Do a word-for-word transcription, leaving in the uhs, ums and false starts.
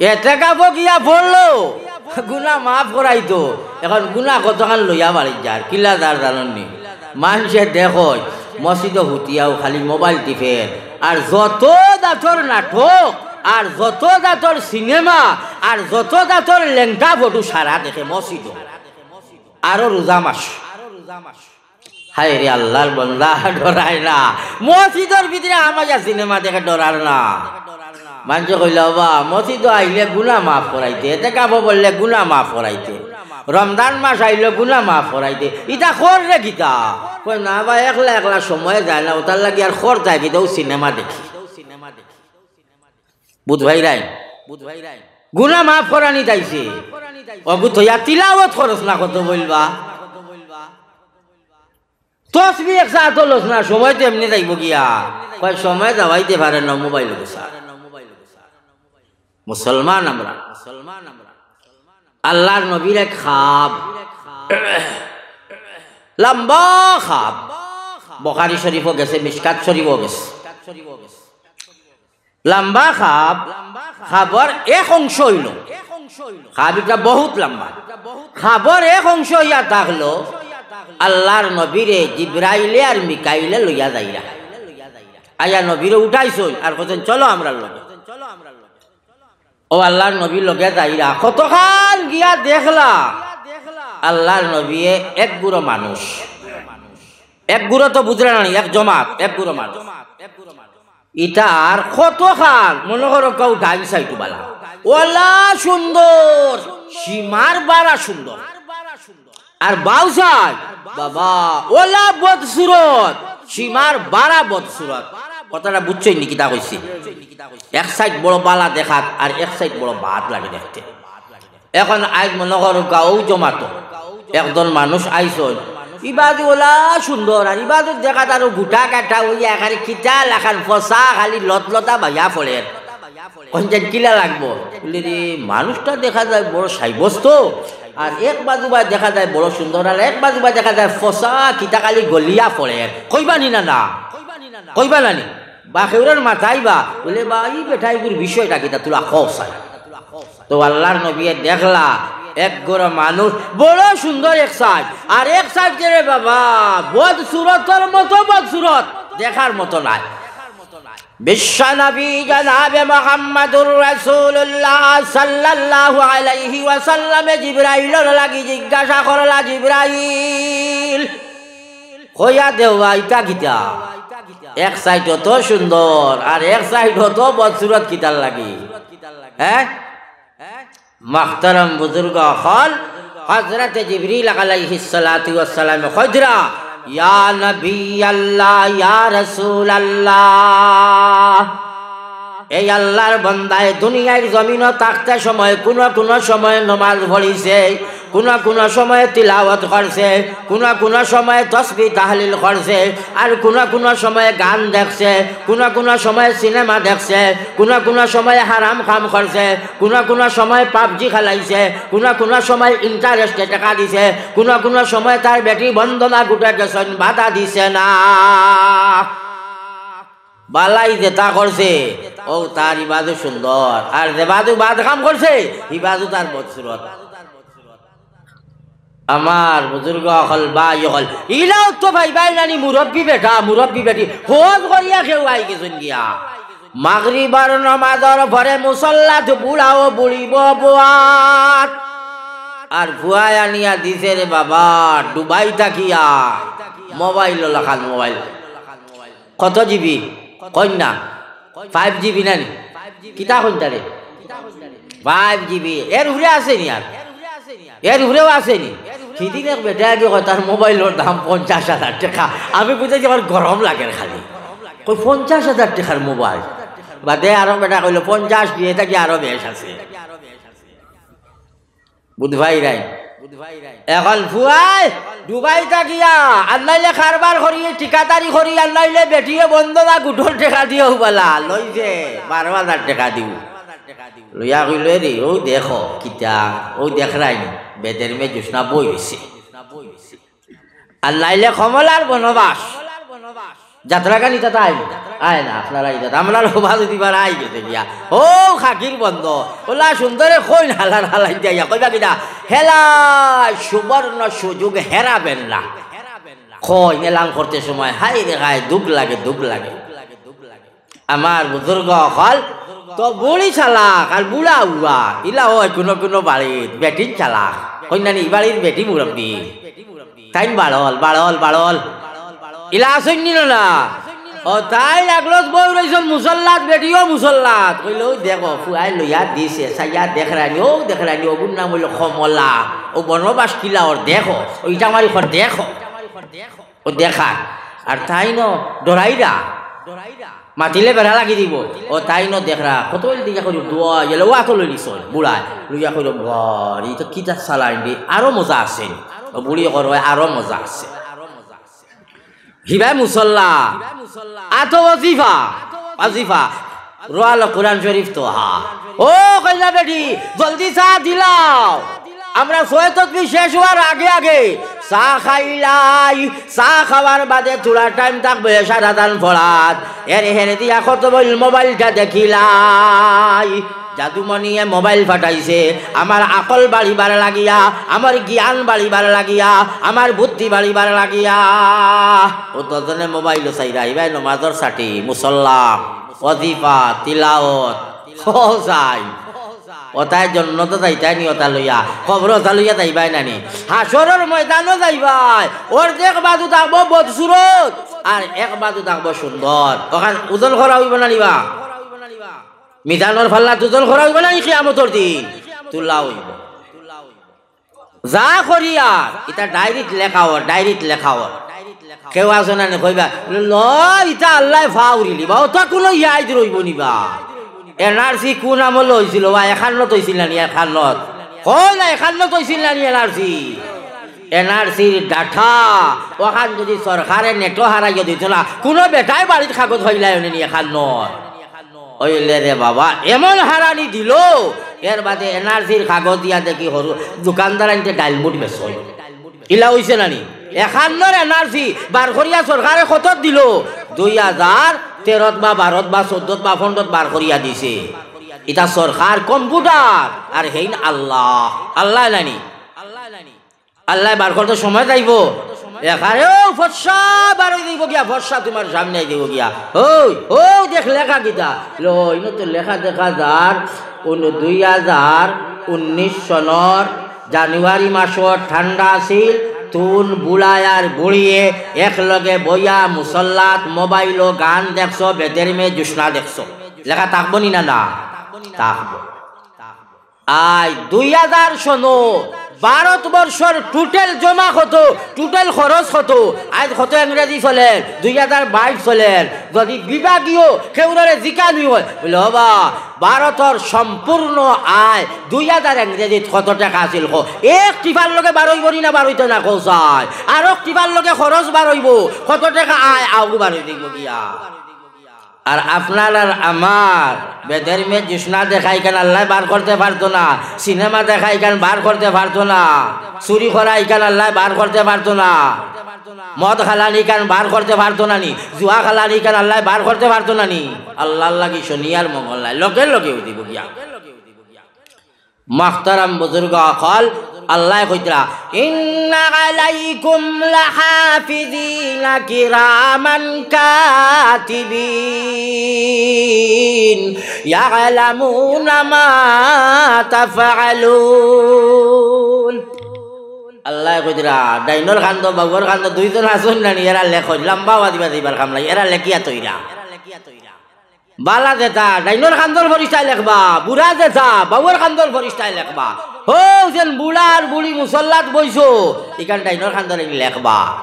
এতেকাফো গিয়া পড়লো, গুনা মাফ করাইতো। এখন গুনা কতখান লইয়া বাড়িত যার, কিলা যার জানইন নি? মানষে দেখইন, মসজিদো হুতিয়াউ খালি মোবাইল টিপের, আর যত জাতর নাটক, আর যত জাতর সিনেমা, আর যত জাতর লেংটা ফটো সারা দেখে মসজিদো। আরো রোজা মাস। হায় রে আল্লার বন্দা, ডরায় না। মসজিদর ভিতরে হামাইয়া সিনেমা দেখে, ডরার না। মানষে কইলা, "ওবা, মসজিদো আইলে গুনা মাফ করাইতে, এতেকাফো পড়লে গুনা মাফ করাইতে, রমজান মাস আইলে গুনা মাফ করাইতে, ইতা কররে কিতা?" কয়, "না বা, একলা একলা সময় যায় না, ওটার লাগি আর করতায় কিতা, অউ সিনেমা দেখি।" বুঝ ভাইরাইন, গুনা মাফ করানিত আইছে। অগু থইয়া তিলাওত করস না, কত বলবা? তসবি এক সাথ লস না, সময় তো এমনে যাইবো গিয়া। কয়, "সময় যাওয়াইতে পারে না, মোবাইল অগু সার।" মুসলমান আমরা। আল্লার নবীর এক খাব, লম্বা খাব, বুখারী শরীফো গেছে, মিশকাত শরীফো গেছে। লম্বা খাব, খাবর এক অংশ অইলো, খাব ইটা বহুত লম্বা, খাবর এক অংশ অইয়া থাকলো, আল্লার নবীরে জিব্রাইলে আর মিকাইলে লইয়া যাইরা। আইয়া নবীরে উঠাইছইন আর কইছইন, "চলো আমরার লগে।" অউ আল্লার নবীর লগে যাইরা, কতখান গিয়া দেখলা, আল্লার নবীয়ে এক গুরু মানুষ, এক গুরু তো বুঝরা না নি, এক জমাত, এক গুরু মানুষ। ইটার কতখান, মনো করো কেউ ডাইন সাইডু বালা, ওলা সুন্দর, সীমার বারা সুন্দর। আর বাউ সাইড, বাবা, ওলা বদসুরত, সীমার বারা বদসুরত। কথাটা বুঝছইন নি কিতা কইছি? এক সাইড বড় বালা দেখাত, আর এক সাইড বড় বাদ লাগে দেখতে। এখন আইজ মনো করো গাউ জমাতো একজন মানুষ আইছইন, ইবাদি ওলা সুন্দর, আর ইবাদি দেখাত আরো গুটা কাটা অইয়া একেবারে কিতা লাখান ফসা খালি লতলতা বাইয়া পড়ের। কইন যেন কিলা লাগবো? বুলে, "রে, মানুষটা দেখা যায় বড় সাব্যস্ত, আর এক বাজু বায় দেখা যায় বড় সুন্দর, আর এক বাজু বায় দেখা যায় ফসা, কিতা খালি গলিয়া পড়ের।" কইবা নি না, না? কইবা না নি? বা কেউরর মাথায় বা, বুলে, "বা, ই বেটা, ইগুর বিষয়টা কিতা, তুরা কও চাই।" তো আল্লার নবীয়ে দেখলা, এক গুরু মানুষ, বড় সুন্দর এক সাইড, আর এক সাইড যে রে বাবা, বদসুরতর মতো বদসুরত, দেখার মতো নায়। বিশ্বনবী জনাবে মুহাম্মাদুর রাসূলুল্লাহ সাল্লাল্লাহু আলাইহি ওয়াসাল্লামে জিব্রাইলর লাগি জিজ্ঞাসা করলা, "জিব্রাইল, কইয়া দেও বা, ইতা কিতা? এক সাইড অত সুন্দর, আর এক সাইড অত বদসুরত কিতার লাগি?" হ্যাঁ? মাহতারাম বুজুর্গ অকল, হযরতে জিবরিল আলাইহিস সালাতু ওয়াস সালামে কইরা, "ইয়া নবী আল্লাহ, ইয়া রাসূল আল্লাহ।" এই আল্লার বন্দায় দুনিয়ার জমিনো থাকতে সময় কুনু কুনু সময় নমাজ পড়িছে, কুনু কুনু সময় তিলাওয়াত করছে, কুনু কুনু সময় তসবি তাহলিল করছে, আর কুনু কুনু সময় গান দেখছে, কুনু কুনু সময় সিনেমা দেখছে, কুনু কুনু সময় হারাম কাম করছে, কুনু কুনু সময় পাবজি খেলাইছে, কুনু কুনু সময় ইন্টারেস্টে টেকা দিছে, কুনু কুনু সময় তার বেটি বন্দনা গুটে গেছইন, বাধা দিছে না। বালাই যেতা করছে, অউ তার ইবাদু সুন্দর, আর যেবাদু বাদ কাম করছে, ইবাদু তার বদসুরত। আমার বুজুর্গ অকল, ভাই অকল, ইলাও তো ভাই ভাই নানি মুরব্বি বেটা, মুরব্বি বেটি, হজ করিয়া কেউ আই গেছইন গিয়া। মাগরিবর নমাজর পরে মুসল্লাত বুড়াও বুড়িব বুয়াত। আর ফুয়ায় আনিয়া দিছে রে বাবা, দুবাই থাকিয়া মোবাইল লাখান মোবাইল। কত জিবি? কইন না। ফাইভ জিবি না নি? কিতা কইন তারে? Five GB. এর উপরে আছে নি আর? এর উপরেও আছে নি? সিদিন এক বেটায় কয় তার মোবাইলর দাম পঞ্চাশ হাজার টেকা। আমি বুঝাইছি আমার গরম লাগের খালি। কই পঞ্চাশ হাজার টেকার মোবাইল? বাদে আরো বেটায় কইলো পঞ্চাশ দিয়ে থাকি আরো বেশ আছে। বুঝ ভাইরাইন। এখন ফুয়ায় দুবাই থাকিয়া, আর নাইলে কারবার করি, ঠিকাদারি করি, আর নাইলে বেটিয়ে বন্দনা গুটর টেকা দিয়াও বালা, লইছে বারো হাজার টেকা দিউ। লইয়া কইলো, "এ রে, অউ দেখো, কিতা, অউ দেখরায় নি, বেদের মে জোসনা বই রইছে।" আর নাইলে কমলার বনবাস। যাত্রা গান ইতা তাই আয় না, আপনারা ইতা আমরা লোভা যদি বার আই গেছে গিয়া। ও খাকির বন্ধ, ওলা সুন্দরে কইন হালার হালাই দিয়া, কইবা কিতা? হেলায় সুবর্ণ সুযোগ হেরাবেন না। কইন এলান করতে সময়, হায় রে হায়, দুখ লাগে, দুখ লাগে। আমার বুজুর্গ অকল তো বুড়ি চালাক আর বুড়া উয়া, ইলা অয় কুনু কুনু বাড়িত বেটিন চালাক। কইন না নি, ই বাড়ির বেটি মুরব্বি। তাইন বাড়ল, বাড়ল, বাড়ল। ইলা আছইন নি না? ও তাইন এক লজ বউ রইছইন মুসল্লাত, বেটিও মুসল্লাত। কইল, "অউ দেখো, ফুয়ায় লইয়া দিছে, চাইয়া দেখরায়নি, অউ দেখরায়নি, অগুর নাম অইল কমলা, অউ বনবাস কিলা অর দেখো, অউ ইটা মারি কর দেখো।" ও দেখার। আর তাইনও ডরাইরা। মাতিলে বেড়া লাগি দিব। ও তাইনও দেখরা। কত অইল দিয়া কইল, "দোয়া, গেলে ওয়া তো লই নিছইন।" বুড়ায় লইয়া কইল, "বাড়ি তো কিতা চালাইন রে, আরো মজা আছে।" ও বুড়ি কর, "অয় আরো মজা আছে।" হিবায় মুসল্লা, আতো ওজিফা, ওজিফা। রোয়ালো কোরআন শরীফ তো হা। ও কইলা বেটি, জলদি চা দিলাও। আমরা ছয় তসবি শেষ অওয়ার আগে আগে চা খাইলাই। চা খাওয়ার বাদে থুড়া টাইম থাকবো এশার আজান পড়াত। এর হেরে দিয়া কত বইল মোবাইলটা দেখিলাই। জাদুমণিয়ে মোবাইল ফাটাইছে, আমার আকল বাড়িবার লাগিয়া, আমার জ্ঞান বাড়িবার লাগিয়া, আমার বুদ্ধি বাড়িবার লাগিয়া। ও দুজনে মোবাইল চাইরা, ইবায় নমাজর সাটি, মুসল্লা, ওজিফা, তিলাওত, ও যাই। ওতায় জন্নতো যাইতায় নি ওতা লইয়া, কবরো ওতা লইয়া যাইবায় না নি? হাশরর ময়দানো যাইবায়, অর্ধেক বাজু থাকবো বদসুরত, আর এক বাজু থাকবো সুন্দর। অখান ওজন করা অইবো না নি বা? মিজানর পাল্লাত ওজন করা অইবো না নি কিয়ামতর দিন? তুলা অইবো। যা করিয়ার, ইতা ডায়েরিত লেখাও, ডায়েরিত লেখাও। কেউ আছো না নি কইবা, "ল, ইতা আল্লায় ফাউরিলি বা, ওতা কুনু ইয়াদ রইবো নি বা?" এনআরসি কুন আমলো অইছিল বা? একান্নত অইছিল না নি? একান্নত। কও না, একান্নত অইছিল না নি এনআরসি? এনআরসির ডাটা, অখান যদি সরকারে নেটো হারাইয়া দিত না, কুনু বেটায় বাড়িত কাগজ ফাইলায় নি একান্নত? অইলে রে বাবা, এমন হারানি দিল, এর বাদে এনআরসির কাগজ দিয়া দেখি হরু দোকানদারাইন্তে ডাইলমুট বেচইন। ইলা অইছে না নি? একান্নর এনআরসি বার করিয়া সরকারে কতত দিল? দুই হাজার তেরোত বা বারোত বা চৌদ্দত বা পনেরোত বার করিয়া দিছে। ইতা সরকার কম্পিউটার, আর হেইন আল্লাহ। আল্লাহ নানি? আল্লায় বার করতে সময় যাইবো। এখানেও ফর্সা বার অই যাইবো গিয়া, ফর্সা তুমার সামনে আই যাইবো গিয়া। ওই, ওই দেখ লেখা কিতা? লো, ইনো তো লেখা দেখা যার, উন-, দুই হাজার উনিশ সনর জানুয়ারি মাসর ঠান্ডা আছিল, তুন বুড়ায় আর বুড়িয়ে একলগে বইয়া মুসল্লাত মোবাইলো গান দেখছো, বেদের মেয়ে জুসনা দেখছো। লেখা থাকবো নি না? না, থাকবো। আই দুই হাজার সনো ভারতবর্ষর টোটাল জমা কত, টোটাল খরচ কত, আইজ কত ইংরেজি চলের, দুই হাজার বাইশ চলের, যদি বিভাগীয় কেউরে জিকানি অয়, বুলে, "ও বা, ভারতর সম্পূর্ণ আয় দুই হাজার ইংরেজিত কত টেকা আছিল কও?" এক টিপার লগে বার অইবো নি না বার অইতো না কও চাই? আরক টিপার লগে খরচ বার অইবো, কত টেকা আয় আউগু বার অই যাইবো গিয়া। আর আপনার আর আমার বেদের মেয়ে জুসনা দেখাইখান আল্লায় বার করতে পারতো না, সিনেমা দেখাইখান বার করতে পারতো না, চুরি করাইখান আল্লায় বার করতে পারতো না, মদ খালানিখান বার করতে পারতো না নি, জুয়া খালানিখান আল্লায় বার করতে পারতো না নি। আল্লার লাগি শনি আর মঙ্গল নাই, লগে লগে অই যাইবো গিয়া। মাহতারাম বুজুর্গ অকল, আল্লায় কইতরা, "ইন্না আলাইকুম লাহাফিজিনা কিরামান কাতিবিন, ইয়ালামুনা মা তাফআলুন।" আল্লায় কইতরা, ডাইনর কান্দো, বাউর কান্দো, দুইজন আছইন না নি, এরা লেখইন, লম্বা ওয়াজ দিবা দিবার কাম নাই, এরা লেখিয়া থইরা। বালা যেতা, ডাইনর কান্দর ফরিস্তায় লেখবা, বুড়া যেতা, বাউর কান্দর ফরিস্তায় লেখবা। হো, যেন বুড়া আর বুড়ি মুসল্লাত বইছো, ইখান ডাইনর কান্দর লেখবা।